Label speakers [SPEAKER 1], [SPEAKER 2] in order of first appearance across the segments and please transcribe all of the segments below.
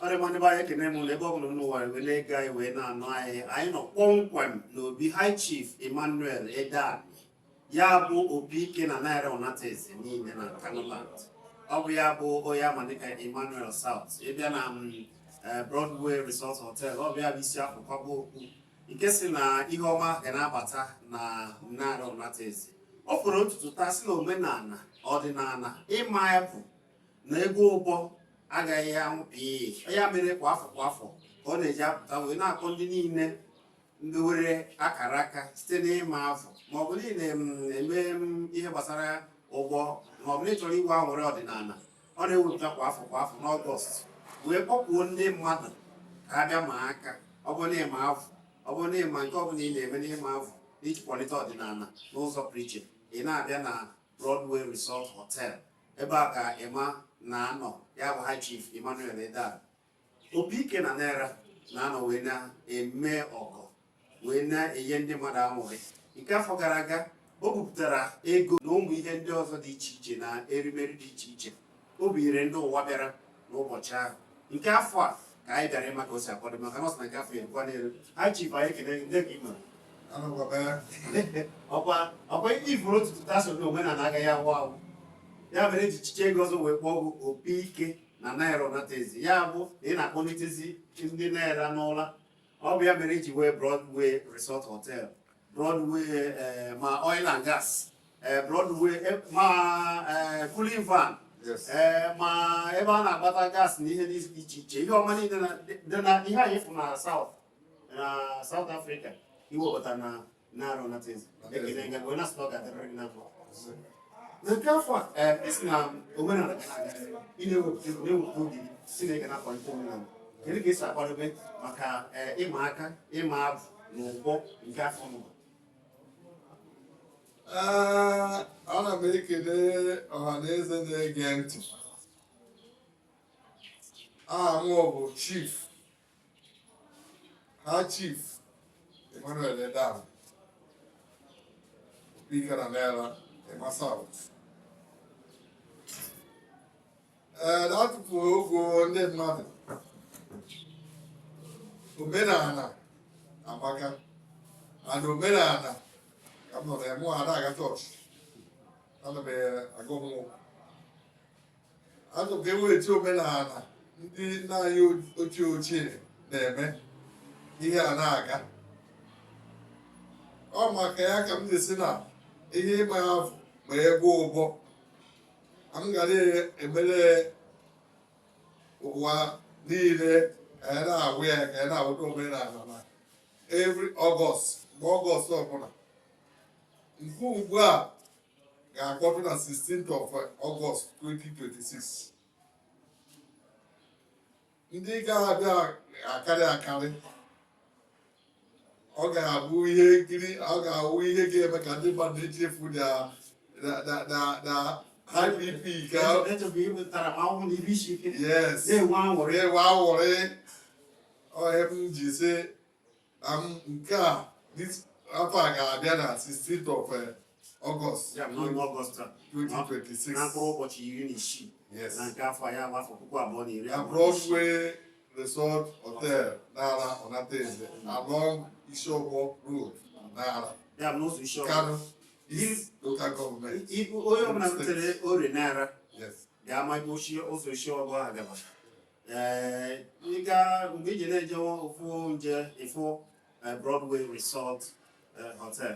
[SPEAKER 1] Ọ dị mma, ndị be anyị, ekene m na ebe ọ bụla n'ụwa wee na-ege anyị wee na-anụ anyị. Anyị nọ kpọmkwem n'obi High Chief Emmanuel Edeani, ya bụ opi ike na Nara Unateze niile na Nkanuland. Ọ bụ ya bụ onye ama dịka Emmanuel South. Ịbịa na Broadway Resort Hotel, ọ bụ ya bụ isi afọ kwaba okwu nke si na ihe ọma ga na-abata na Nara Unateze. Ọ fọrọ ntutu taa si na omenala ọdịnala ịma apụ na ego ụbọ agaghị anwụ pii. Ya mere kwa afọ kwa afọ ka ọ na-eji apụta wee na-akpọ ndị niile ndị were akara aka site n'ịma afọ, maọbụ niile eme ihe gbasara ụgbọ, maọbụ na ịchọrọ igwe anwụrị ọdịnala. Ọ na-ewepụta kwa afọ kwa afọ n'Ọgọst wee kpọkwuo ndị mmadụ ka ha bịa ma aka. Ọ bụrụ na ịma afọ, ọ bụrụ na ịma nke ọbụla ị na-eme n'ịma afọ n'iji kwalite ọdịnala n'ụzọ pụrụ iche, ị na-abịa na Broadway Resort Hotel. Ebe a ka Emma na-anọ, ya bụ High Chief Emmanuel Edeani, opi ike na Nara, na-anọ wee na-eme ọgọ wee na-enye ndị mmadụ anwụrị. Nke afọ gara aga, o bupụtara ego na ụmụ ihe ndị ọzọ dị iche iche na erimeri dị iche iche o binyere ndị ụwa bịara n'ụbọchị ahụ. Nke afọ a ka anyị bịara ịma ka o si akwado, maka na ọ sị na nke afọ erukwa n'elu. High Chief, anyị ekele ndị ka ị mere. Ọkwa ọkwa ifuru otutu taso na omenala agaghị awụ awụ. Ya mere eji chiche ego ọzọ wee kpọọ gị opi ike na Nara Unateze, ya bụ na ị na-akpọlitezi ndị Nara n'ụla. Ọ bụ ya mere iji wee Broadway Resort Hotel, Broadway ma oil and gas, Broadway, ma cooling van, ma ebe a na-agbata gas na ihe dị iche iche, ihe ọma niile dị na ihe anyị fụ na South, na South Africa, iwepụta na Nara Unateze. Ekele gị wee na-asị na ọ ga-adịrịrị gị na mma. Na nke afọ a, isi na omenala ga na-aga, ị na-ewepụta na-ewepụta oge gị si na ị ga na-akwalite omenala. Kedu ka esi akwadobe maka ịma aka, ịma abụ na ụgbọ nke afọ nọ?
[SPEAKER 2] Ee, ana m ekele ọha na eze na-ege ntị. Aha m bụ Chief, High Chief Emmanuel Edeani, Opi na Nara, Emma South. Ee, na-atụfu ogo ndị mmadụ, omenala amaka and omenala ka m nọ na mụ ada aga chọọchị, ana m aga ọmụmụ azụ ka eweghachi omenala ndị nna anyị ochie ochie na-eme ihe a na-aga. Ọ maka ya ka m ji si na ihe ịma afọ ma egwu ụbọ m ga na-emere ụwa niile ka ya na-ahụ ya, ka ya na-ahụta omenala na every August, mgbe Ọgọst ọbụla. Nke ugbu a ga-akpọtụ na 16th of August 2026. Ndị ga-abịa akarị akarị. Ọ ga-abụ ihe nkiri, ọ ga-awụ ihe ga-eme ka ndị mmadụ echefu na high BP ka
[SPEAKER 1] echekwa ibu ntaramahụhụ na ibe isi ike na-enwe aṅụrị.
[SPEAKER 2] Na-enwe aṅụrị. Ọhịa m ji sị na m nke a, this afọ a ga-abịa na 16th of August
[SPEAKER 1] Ya bụ n'ọnwa Ọgọst a
[SPEAKER 2] 2026.
[SPEAKER 1] Na mkpụrụ ụbọchị 16
[SPEAKER 2] Yes.
[SPEAKER 1] na nke afọ a, ya bụ afọ puku abụọ na iri
[SPEAKER 2] na
[SPEAKER 1] abụọ.
[SPEAKER 2] Broadway Resort Hotel, Nara Unateze, along Isiogbo Road, Nara.
[SPEAKER 1] Ya bụ n'ụzọ isi ọgụ.
[SPEAKER 2] Nkanu East Local Government.
[SPEAKER 1] Onye ọbụla rutere Orie Nara ga-ama ebe ụzọ isi ọgụ ahụ gaba. Ee, ịga mgbe iji na-eje ofu nje ịfụ Broadway Resort Hotel.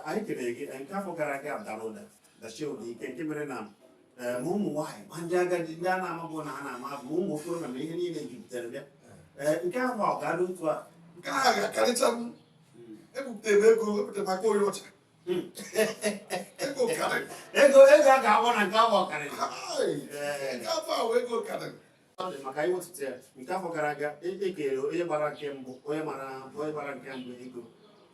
[SPEAKER 1] Anyị kelere gị. Nke afọ gara aga dara ụda, dachie ụda ike, nke mere na ma ụmụ nwaanyị ma ndị agadi, ndị a na-amabụ na ha na-ama abụ, ma ụmụ okorobịa, ma ihe niile jupụtara bịa. Ee, nke afọ a ọ ga-adị otu a?
[SPEAKER 2] Nke a ga-akarịcha. M ebupụtere m ego, ebupụtere m aka onye ọcha, ego karịrị.
[SPEAKER 1] Ego a ga-awọ na nke afọ karịrị.
[SPEAKER 2] Hai!
[SPEAKER 1] Ee.
[SPEAKER 2] Nke afọ ahụ ego karịrị.
[SPEAKER 1] Ọ dị maka iwetụta ya. Nke afọ gara aga, ekere onye gbara nke mbụ, onye mara onye gbara nke mbụ ego.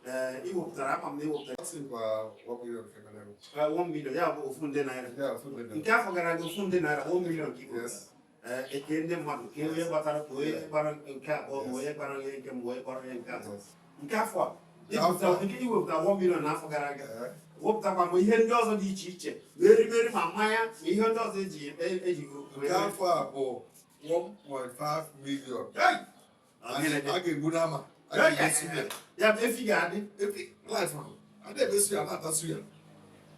[SPEAKER 1] Ee, iwepụtara, ama m na iwepụtara.
[SPEAKER 2] Ọ sịkwa 1 million ka mere ego.
[SPEAKER 1] 1 million, ya bụ 1 nde naira.
[SPEAKER 2] Ya, 1 nde.
[SPEAKER 1] Nke afọ gara aga, 1 nde naira, 1 million ka iwepụtara.
[SPEAKER 2] Yes.
[SPEAKER 1] Ee, eke ndị mmadụ ka onye gbatara, ka onye gbara nke abụọ, ma onye gbara onye nke mbụ, onye gbara onye nke atọ.
[SPEAKER 2] Yes.
[SPEAKER 1] Nke afọ a nke iwepụta 1 million n'afọ gara aga,
[SPEAKER 2] Ee.
[SPEAKER 1] wepụtakwa ma ihe ndị ọzọ dị iche iche, ma erimeri, ma mmanya, ma ihe ndị ọzọ eji
[SPEAKER 2] Nke afọ a bụ 1.5 million.
[SPEAKER 1] Hey!
[SPEAKER 2] A ga-egbu n'ama, a ga-egosi ya.
[SPEAKER 1] Ya bụ efi ga-adị.
[SPEAKER 2] Efi life ahụ a na-egosi ya, na-atasu ya.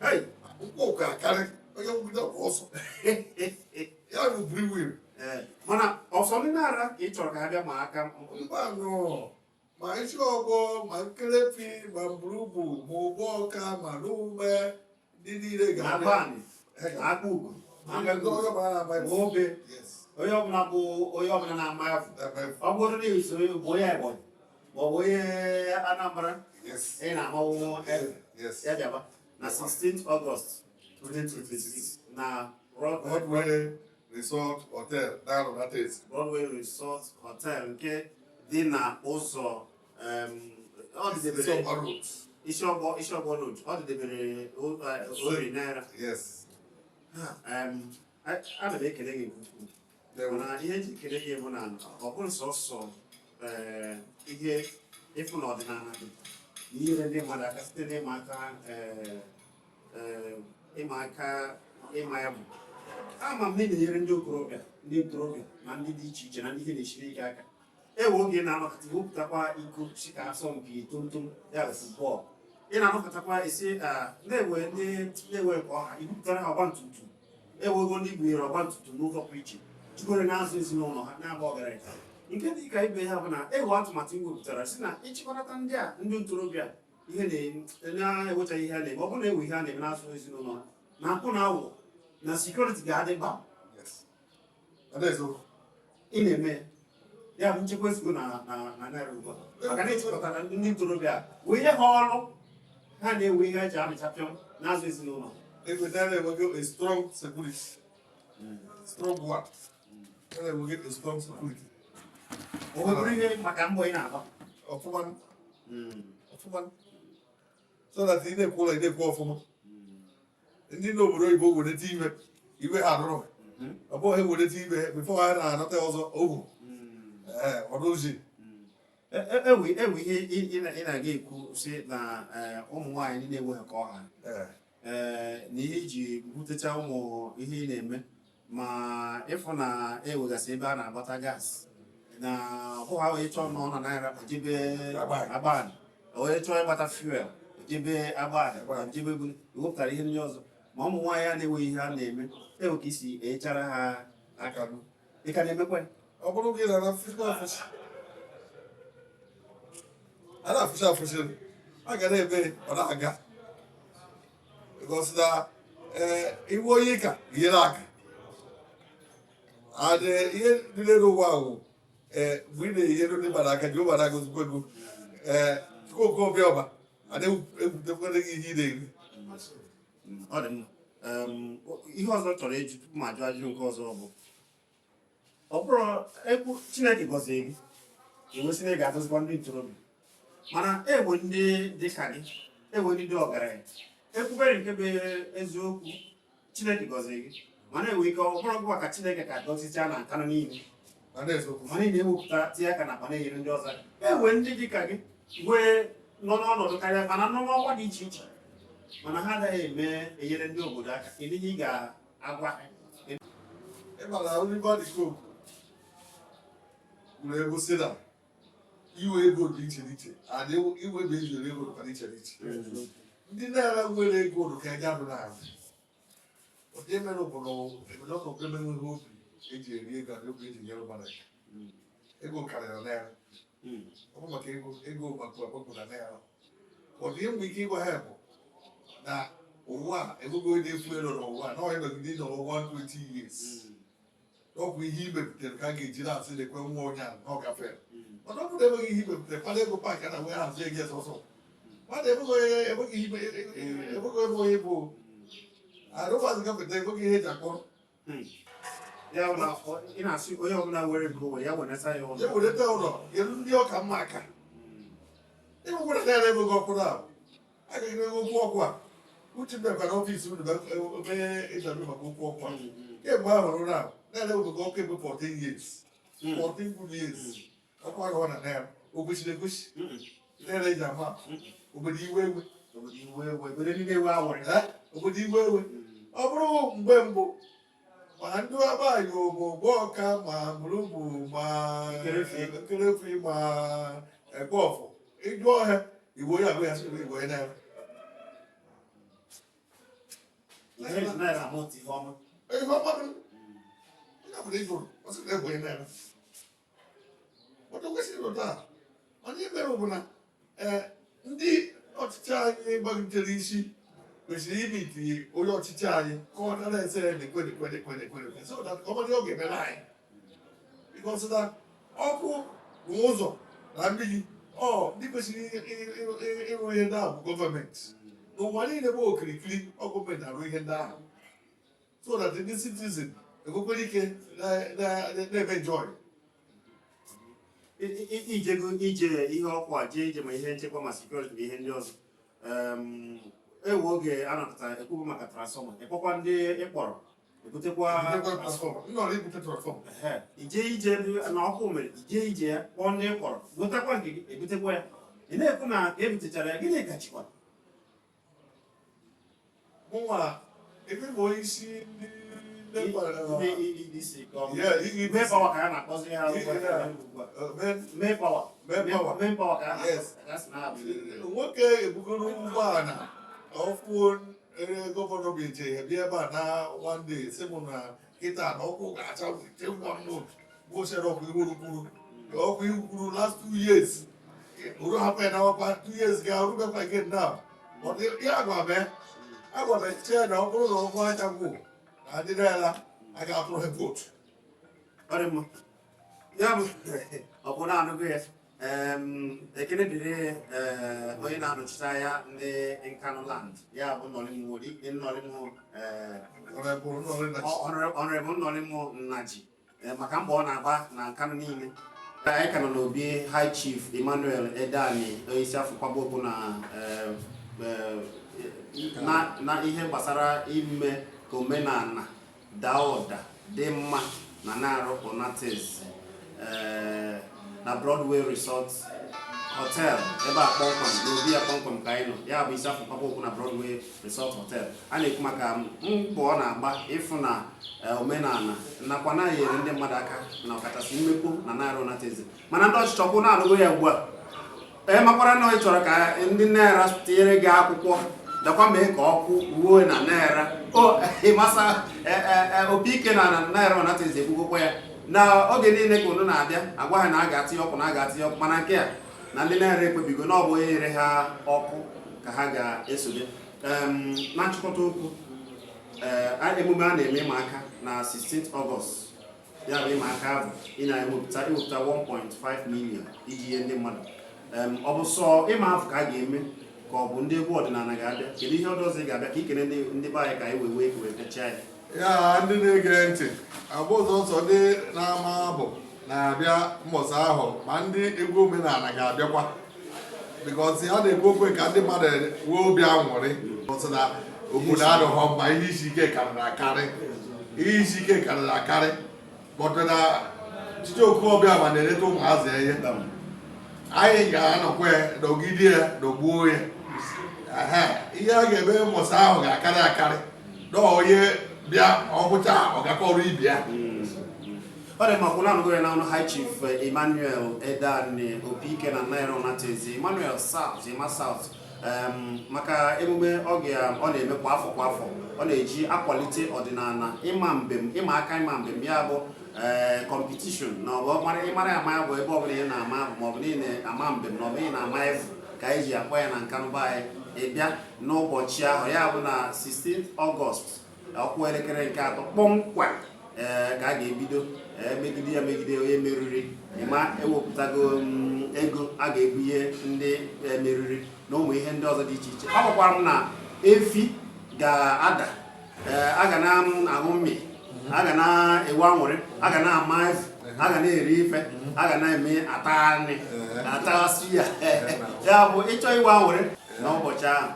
[SPEAKER 1] Hey!
[SPEAKER 2] Ụkwụ ụka akarị onye nwugide ọkụ ọsọ ya bụ briwil.
[SPEAKER 1] Ee, mana ọsọ ndị na-ara ka ị chọrọ ka ha bịa ma aka?
[SPEAKER 2] Mbanụ, ma isi ọgbọ, ma nkelefi, ma mburugbu, ma ụgbọ ọka, ma n'ume, ndị niile
[SPEAKER 1] ma
[SPEAKER 2] ga-abịa.
[SPEAKER 1] Agbanị ma aka ugo ma
[SPEAKER 2] Ndị onye ọbụla na-ama
[SPEAKER 1] ma obe.
[SPEAKER 2] Yes.
[SPEAKER 1] Onye ọbụla bụ onye ọbụla na-ama afọ.
[SPEAKER 2] Na-ama efu.
[SPEAKER 1] Ọ bụrụ na iso bụ onye Ebonyi maọbụ onye Anambra, ị na-amanwụ
[SPEAKER 2] Yes.
[SPEAKER 1] ya bịaba na 16th August 2026 na
[SPEAKER 2] Broadway Resort Hotel na Unateze.
[SPEAKER 1] Broadway Resort Hotel nke dị na ụzọ ọ dịdebere
[SPEAKER 2] Isiọgba Road.
[SPEAKER 1] Isiọgbọ Road, ọ dịdebere Ori Naira.
[SPEAKER 2] Yes.
[SPEAKER 1] Ana m ekele gị nke ukwuu. Mana ihe eji ekele gị bụ na ọ bụrụ sọsọ ihe ịfụ na ọdịnala dị na inyere ndị mmadụ aka site n'ịma aka ịma aka ịma ya bụ ama m na ị na-enyere ndị okorobịa, ndị ntorobịa na ndị dị iche iche na ndị ihe na-esiri ike aka. Ewe oge na-anọkọta iwepụtakwa iko si ka asọmpi tumtum, ya bụ football, ị na-anọkọtakwa esi na-ewe ndị na-ewe nke ọha ibupụtara ha ọgba tum tum. Ewego ndị bunyere ọgba tum tum n'ụzọ pụrụ iche jikọrọ na-azụ ezinụlọ ha na-agba ọgaranya. Nke dị ka ibe ha bụ na ewe atụmatụ iwepụtara si na ịchịkọnata ndị a, ndị ntorobịa ihe na-enwechaghị ihe a na-eme, ọ bụrụ na ewe ihe a na-eme na-azụ ezinụlọ ha na mpụ na awụ na security ga-adị gbam.
[SPEAKER 2] Yes. Adaezo.
[SPEAKER 1] Ị na-eme ya bụ nchekwa ezigbo na naira ugbu a, maka na ịchịkọtara ndị ntorobịa wee nye ha ọrụ ha na-ewe ihe eji amịchapịọm na-azụ ezinụlọ.
[SPEAKER 2] Ebe naira enwego a strong security. Strong one. Naira enwego a strong security.
[SPEAKER 1] O nwebụrụ ihe maka mbọ ị na-agba.
[SPEAKER 2] Ọfụma, ọfụma. So that ị na-ekwu ụlọ, ị na-ekwu ọfụma. Ndị n'obodo oyibo wereta iwe iwe ha rụrụ. Ọ bụghị wereta iwe before ha na-anata ọzọ ohu. Ee, ọdụ ozi.
[SPEAKER 1] Ewe ihe ị na-aga ekwu si na ụmụ nwaanyị na-enweghị ka ọha ee na ihe iji butecha ụmụ ihe ị na-eme, ma ịfụ na ewegasị ebe a na-agbata gas na ọ bụghị onye chọọ nọ na naira ejebe
[SPEAKER 2] Agbani.
[SPEAKER 1] Agbani, onye chọọ ịgbata fuel ejebe Agbani.
[SPEAKER 2] Agbani.
[SPEAKER 1] Ejebe ewepụtara ihe ndị ọzọ, ma ụmụ nwaanyị a na-enweghị ihe a na-eme, ewe ka isi enyechara ha aka. Ị ka na-emekwa ya?
[SPEAKER 2] Ọ bụrụ gị na na-afụsị afụsị. A na-afụsị afụsị. A ga na-eme ọ na-aga. Because na iwu onye ka nyere aka. And ihe niile n'ụwa ahụ mgbe ị na-enyere ndị mmadụ aka, Jehova na-agọzikwa ego. Ee, Chukwuka Obiọma a na-egwutekwere gị ihe ị na-eri.
[SPEAKER 1] Ọ dị mma. Ihe ọzọ m chọrọ ịjụ tupu m ajụ ajụjụ nke ọzọ bụ, ọ bụrụ ekwu Chineke gọzie gị, enwesị na ị ga-agọzikwa ndị ntorobịa, mana ewe ndị dị ka gị, ewe ndị dị ọgaranya ekwubere nke bụ eziokwu, Chineke gọzie gị, mana enwe ike ọ bụrụ gwa ka Chineke ka gọzichaa na nkanụ niile.
[SPEAKER 2] Ma na-eziokwu.
[SPEAKER 1] Mana ị na-ewepụta tinye aka n'akpa na-enyere ndị ọzọ aka. Ewe ndị dị ka gị wee nọ n'ọnọdụ karịa, mana nọ n'ọkwa dị iche iche, mana ha agaghị eme enyere ndị obodo aka. Kedu ihe ị ga-agwa ha?
[SPEAKER 2] Ịma na Oliver de Coque kwuru ego si na iwe ego dị iche n'iche and iwe ebe ejiri ego dịkwa n'iche n'iche. Ndị naira nwere ego dị ka ego anụ n'ahụ. Ụdị mere obodo obodo ọkụ enweghị obi eji eri ego na obi eji nyere mmadụ aka. Ego karịrị na naira. Ọ bụ maka ego ego maka ọkpọkụ na naira. Ụdị ihe nwere ike ịgwa ha bụ na ụwa a enweghị onye na-efu elu n'ụwa a, na ọ nọgide nọrọ 120 years. Ọ bụ ihe i mepụtara ka a ga-eji na-asị na-ekwe nwa onye a na ọ gafere. Mana ọ bụrụ na enweghị ihe i mepụtara, kpara ego paakị a na-enwe hazi ego sọsọ mmadụ enweghị onye, enweghị ihe, enweghị ebe onye bụ arụmazi gafeta, enweghị ihe eji akpọrọ.
[SPEAKER 1] Ya bụ na ị na-asị onye ọbụla nwere nke onwe ya wenata ya ụlọ.
[SPEAKER 2] Ya weleta ụlọ nyere ndị ọka mma aka. Ịnwekwara naira enweghị ọkụ na agaghị enwe okwu ọkụ a. Uche mbekwa n'ọfịs unu mee interview maka okwu ọkụ a kemgbe ahụ rụrụ ahụ. Naira enweghị ọkụ ebe 14 years, 14 good years, ọkụ ahụ na naira o kwesịrị ekwesị? Naira eji ama obodo iwe ewe.
[SPEAKER 1] Obodo iwe ewe, obodo niile ewe awụrị.
[SPEAKER 2] Eh? Obodo iwe ewe. Ọ bụrụ mgbe mbụ Ma ndị abaghị ma Ogboka ma Murugbu ma
[SPEAKER 1] Nkerefi.
[SPEAKER 2] Nkerefi ma Ekpọfụ, ịjụọ ha Igbo ya abụ ya sị Igbo ya na
[SPEAKER 1] Ihe ji naira ama otu ihe ọma.
[SPEAKER 2] Ihe ọma dị onye ọbụla ị jụrụ, ọ sị na egwu na ọtụ kwesịrị ịnọ taa. Mana ihe mere bụ na ee, ndị ọchịchị anyị gbagitere isi kwesịrị imiti onye ọchịchị anyị ka ọ nara ese ya na-ekwe ekwe ekwe ekwe ekwe, so that ọ mara ihe ọ ga-emere anyị, because na ọkụ na ụzọ na mmiri, ọ ndị kwesịrị ịrụ ihe ndị ahụ bụ gọọmenti. N'ụwa niile bụ okirikiri, ọ gọọmenti na-arụ ihe ndị ahụ so that ndị citizen enwekwara ike na-eme enjoy.
[SPEAKER 1] Ijego ije ihe ọkwa jee ije, ma ihe nchekwa, ma security, ma ihe ndị ọzọ. Ewe oge a nọkọta ekwubu maka transformer, ịkpọkwa ndị ịkpọrọ ebutekwa.
[SPEAKER 2] Transformer nnọrọ ibute transformer.
[SPEAKER 1] Ehe, ije ije na ọkụ mere ije ije ya, kpọọ ndị ịkpọrọ, gotekwa nke gị, ebutekwa ya. Ị na-ekwu na ka ebutechara ya, gịnị ka chịkwara?
[SPEAKER 2] Mụnwa ebe bụ onye isi ndị
[SPEAKER 1] Ndị EEDC gọọmenti.
[SPEAKER 2] Yeah, EEDC.
[SPEAKER 1] Main power ka a na-akpọzi ha ugbu a. Main power.
[SPEAKER 2] Main power.
[SPEAKER 1] Main power ka a na-akpọ.
[SPEAKER 2] Yes.
[SPEAKER 1] Ka a sị na ha bụ.
[SPEAKER 2] Nwoke ebugoro ụgbọala ọfụ governor bụ eche ya bịa ebe a na one day, sị m na kịta na ọkụ ga-acha wete nwa m gbochere ọkụ ihu kwuru ọkụ ihu kwuru last 2 years uru hapụ ya nawakwa 2 years ga rubekwa again now. But ya agwa mee agwa m chee na ọ bụrụ na ọkụ achagwu na ndị na-ela a ga-atụrụ ha vootu.
[SPEAKER 1] Ọ dị mma. Ya bụ ọ bụ na-anụgo ya. Ekene dịrị onye na-anọchite anya ndị Nkanu Land, ya bụ Nnọlịmụ
[SPEAKER 2] Honorable Nnọrị na
[SPEAKER 1] Honorable Nnọlịmụ Nnaji, maka mbọ ọ na-agba na Nkanu niile. Anyị ka nọ n'obi High Chief Emmanuel Edani, onyeisi afọ kwaba na na ihe gbasara ime ka omenala daa ụda dị mma na na-arụ Unateze na Broadway Resort Hotel ebe a kpọmkwem n'obi ya kpọmkwem ka anyị nọ. Ya bụ isi afọ kwaba okwu na Broadway Resort Hotel, a na-ekwu maka mbọ ọ na-agba ịfụ na omenala nakwa na-enyere ndị mmadụ aka na ọkachasị mmekwu na naira Unateze. Mana ndị ọchịchị ọkwụ na-anụgo ya ugbu a, ee, makwara na ị chọrọ ka ndị naira tinyere gị akwụkwọ, dakwa mee ka ọkụ ruo na naira o ịmasa opi ike na naira Unateze ekwugokwa ya na oge niile ka unu na-abịa agwa ha na a ga-atinye ọkụ, na a ga-atinye ọkụ. Mana nke a na ndị naira ekpebigo na ọ bụ onye nyere ha ọkụ ka ha ga-esobe. Na nchịkọta okwu, ee, emume a na-eme ịma aka na 16th August, ya bụ ịma aka bụ ị na-ewepụta iwepụta 1.5 million iji nye ndị mmadụ. Ọ bụ sọ ịma afọ ka a ga-eme, ka ọ bụ ndị egwu ọdịnala ga-abịa? Kedu ihe ọzọ ị ga-abịa ka ikene ndị be anyị ka anyị wee wee wee pechaa ya?
[SPEAKER 2] Ya ndị na-ege ntị, abụ ụzọ nsọ ndị na-ama abụ na-abịa mbọsị ahụ, ma ndị egwu omenala ga-abịakwa, because ha na-ekwu okwe ka ndị mmadụ nwee obi aṅụrị. Ọsị na obodo adịghọ mma, ihe isi ike karịrị akarị, ihe isi ike karịrị akarị, but na Chijioke ọbịa ma na-eleta ụmụazị ihe anyị ga-anọkwa ya nọgide ya nọgbuo ya. Ehe, ihe a ga-eme mbọsị ahụ ga-akarị akarị na onye bịa ọgwụcha ọ gakọrọ ibe ya.
[SPEAKER 1] Ọ dị mma. Kwụna anụgo ya n'ọnụ High Chief Emmanuel Edani, Opiike na Naira Unateze, Emmanuel South, Emma South, maka emume ọ na-eme kwa afọ kwa afọ, ọ na-eji akwalite ọdịnala ịma mbem, ịma aka, ịma mbem, ya bụ competition na ọ bụ ịmara ya ama, ya bụ ebe ọbụla ị na-ama abụ, maọbụ na ị na-ama mbem, na ọ bụ ị na-ama evu ka anyị ji akpọ ya na Nkanụba anyị. Ịbịa n'ụbọchị ahụ, ya bụ na 16th August, ọkụ elekere nke atọ kpọmkwem, ee, ka a ga-ebido. Ee, megide ya megide onye meriri, ịma ewepụtago ego a ga-ebunye ndị meriri na ụmụ ihe ndị ọzọ dị iche iche. Ọ gwakwara m na efi ga-ada, ee, a ga na-aṅụ mmiri, a ga na-ewe anwụrị, a ga na-ama efu, a ga na-eri ife, a ga na-eme ata anị atasị ya. Ya bụ ịchọ iwe anwụrị n'ụbọchị ahụ,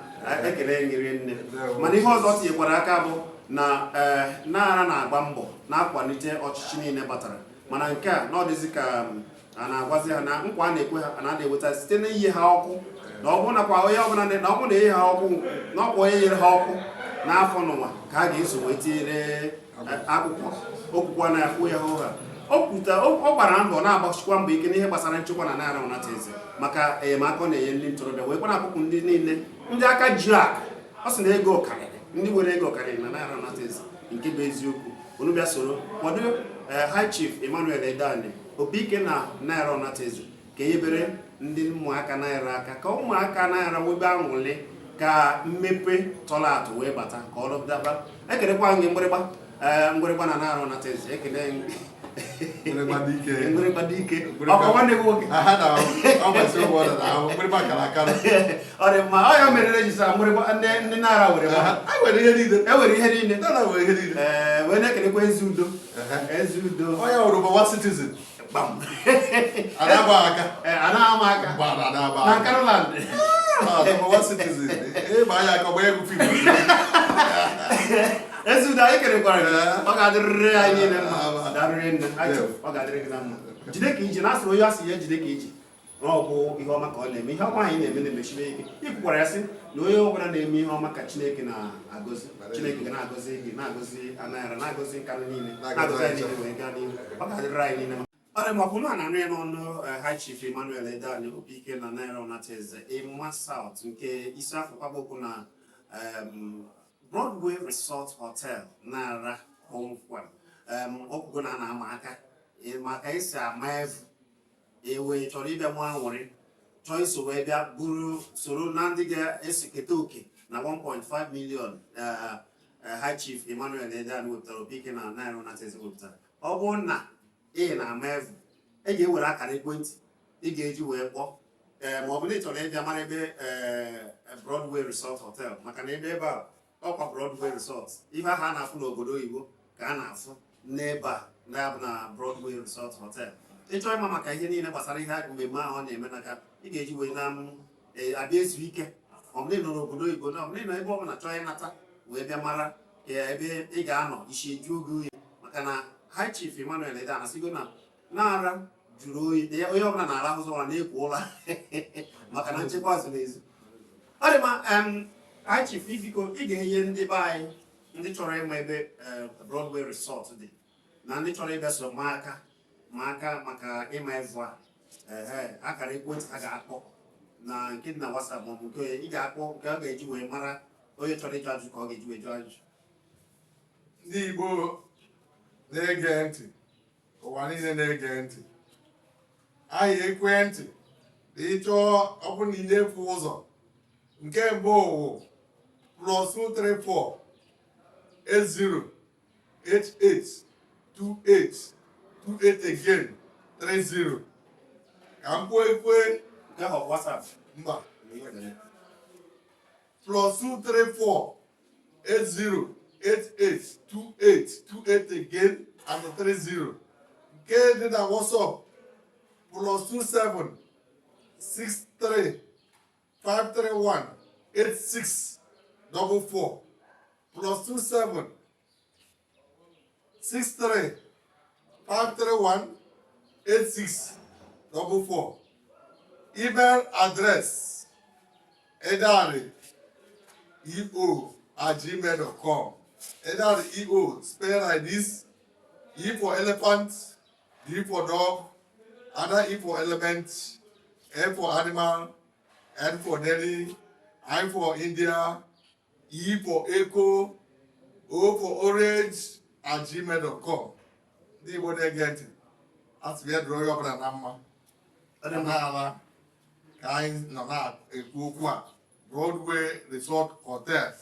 [SPEAKER 1] ekele nyere nne. Mana ihe ọzọ tinyekwara aka bụ na ee, nara na-agba mbọ na-akwalite ọchịchị niile batara, mana nke a na ọ dịzị ka a na-agwazi ha na nkwa a na-ekwe ha a na-ada eweta site n'iyi ha ọkụ, na ọ bụrụ nakwa onye ọbụla na ọ bụrụ na enye ha ọkụ, na ọkwa onye nyere ha ọkụ n'afọ n'ụwa ka a ga-eso wee tinyere. Akwụkwọ okwukwa na akwụ ya ụgha o kwuta ọ gbara mbọ na-agbachikwa mbọ ike n'ihe gbasara nchekwa na Nara Unateze maka enyemaka ọ na-enye ndị ntorobịa, wee kwa na-akpọpụ ndị niile ndị aka ji akụ. Ọ sị na ego karịrị, ndị nwere ego karịrị na Nara Unateze, nke bụ eziokwu. Unu bịa soro kwado High Chief Emmanuel Edeani, Opiike na Nara Unateze, ka enyebere ndị ụmụaka Nara aka, ka ụmụaka Nara nwebe aṅụrị, ka mmepe tọrọ atụ wee bata, ka ọrụ daba. Ekelekwa gị, mgbịrịgba, ee, mgbịrịgba na Nara Unateze, ekele.
[SPEAKER 2] Mgbịrịgba dike.
[SPEAKER 1] Mgbịrịgba dike, ọkwa nwanne gị nwoke.
[SPEAKER 2] Aha na ọ gbasi ụgwọ na ahụ mgbịrịgba kara aka.
[SPEAKER 1] Ọ dị mma. Ọ ya mere rejista mgbịrịgba ndị Nara were gba.
[SPEAKER 2] Anyị nwere ihe niile.
[SPEAKER 1] E nwere ihe niile.
[SPEAKER 2] Nara nwere ihe niile.
[SPEAKER 1] Ee, wee na-ekelekwa ezi udo, ezi udo.
[SPEAKER 2] Onye hụrụ bụ one citizen.
[SPEAKER 1] Gbam.
[SPEAKER 2] Anaba aka.
[SPEAKER 1] Ee, anaghị ama aka.
[SPEAKER 2] Gbara anaba
[SPEAKER 1] na
[SPEAKER 2] aka.
[SPEAKER 1] Nkanuland.
[SPEAKER 2] Ah, number one citizen. Ịba anya aka ọgba egwu fim.
[SPEAKER 1] Ezi udo, anyị kelekwara gị. Ọ ga-adịrịrị anyị niile mma.
[SPEAKER 2] Ah,
[SPEAKER 1] darịrị nne. Anyị ọ ga-adịrị gị na mma. Jide ka iji na asịrị onye asị ya jide ka iji na ọ bụ ihe ọma ka ọ na-eme. Ihe ọma anyị na-eme na-emechime ike. Ikwukwara ya sị na onye ọbụla na-eme ihe ọma ka Chineke na-agọzi. Chineke ga na-agọzi gị, na-agọzi Anayara, na-agọzi Nkanụ niile, na-agọzi anyị niile wee gaa n'ihu. Ọ ga-adịrịrị anyị niile mma. Ọ dị maka unu a na-anụ ya n'ọnụ High Chief Emmanuel Edeani, Opiike na Nara Unateze, Emma South, nke isi afọ kwabokwu na Broadway Resort Hotel Nara kpọmkwem. Okwugo na a na-ama aka maka esi ama evu ewe chọrọ ịbịa nwa aṅụrị, chọọ iso wee bịa buru soro na ndị ga-esi keta oke na 1.5 million High Chief Emmanuel Edeani wepụtara, Opiike na Nara Unateze wepụtara. Ọ bụrụ na ị na-ama evu, ị ga-ewere akara ekwentị ị ga-eji wee kpọọ, ee, ma ọ bụ na ị chọrọ ịbịa mara ebe ee Broadway Resort Hotel, maka na ebe ebe a ọkwa Broadway Resort, ihe ahụ a na-afụ n'obodo oyibo ka a na-afụ n'ebe a na-abụ na Broadway Resort Hotel. Ịchọọ ịma maka ihe niile gbasara ihe mmemme ahụ ọ na-eme n'aka ị ga-eji wee na abịa ezu ike, ọ bụrụ na ị nọ n'obodo oyibo na ọ bụrụ na ị nọ ebe ọ bụla chọọ ịnata wee bịa mara ebe ị ga-anọ isi eju oge oyi, maka na High Chief Emmanuel Edeani asịgo na Nara jụrụ oyi, na onye ọbụla na-arahụzụ ụra na-ekwo ụra maka na nchekwa zuru ezu. Ọ dị mma. High Chief, biko, ị ga-enye ndị be anyị, ndị chọrọ ịma ebe Broadway Resort dị na ndị chọrọ ịbịa so ma aka maka ịma evu a, ehe, akara ekwentị ha ga-akpọ na nke dị na WhatsApp, maọbụ nke ị ga-akpọ, nke ọ ga-eji wee mara onye chọrọ ịjụ ajụjụ ka ọ ga-eji wee jụọ ajụjụ.
[SPEAKER 2] Ndị Igbo na-ege ntị, ụwa niile na-ege ntị, anyị ekwentị na ịchọọ, ọ bụrụ na ị na-efu ụzọ, nke mbụ wụ +234 80 88 28 28 again 30. Ka m kwuo ekwe.
[SPEAKER 1] Nke ahụ ọ bụ WhatsApp?
[SPEAKER 2] Mba, +234 80 88 28 28 again and 30. Nke dị na WhatsApp, +27 63 531 86 44, +27 63 531 86 44. Email address, edeanieo@gmail.com. Edeani EO spell like this: E for elephant, D for dog, other E for element, A for animal, N for Nelly, I for India, E for echo, O for orange @gmail.com. Ndị Igbo na-ege ntị, asị ya dụrụ onye ọbụla na mma.
[SPEAKER 1] Ọ dị mma.
[SPEAKER 2] N'ala ka anyị nọ na-ekwu okwu a, Broadway Resort Hotel,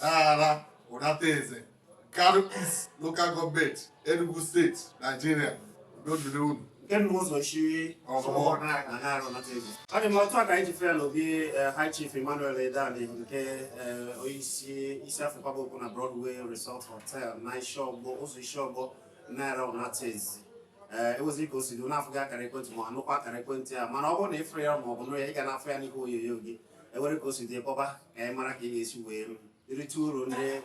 [SPEAKER 2] Nara Unateze, Nkanu East Local Government, Enugu State, Nigeria. Udo dịrị unu.
[SPEAKER 1] Nke nna ụzọ shiri
[SPEAKER 2] Ọgbọ.
[SPEAKER 1] na Nara Unateze. Ọ dị mma. Otu a ka anyị ji fere n'obi High Chief Emmanuel Edeani, nke onyeisi isi afọ okwu na Broadway Resort Hotel na Isiọgbọ, ụzọ Isiọgbọ, Nara Unateze. Ee, ewezi ka o si dị n'afọ gị akara ekwentị ma anụkwa akara ekwentị a, mana ọ bụrụ na ịfụrụ ya ma ọ bụ nụ ya, ị ga na-afụ ya n'ihu onyonyo gị. Ewere ka o si dị kpọba ka anyị mara ka ị ga-esi wee rite uru ndị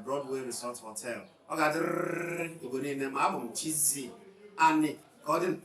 [SPEAKER 1] Broadway Resort Hotel. Ọ ga-adịrịrị Igbo niile ma. Abụ m Chizzy Ani. Ka ọ dị.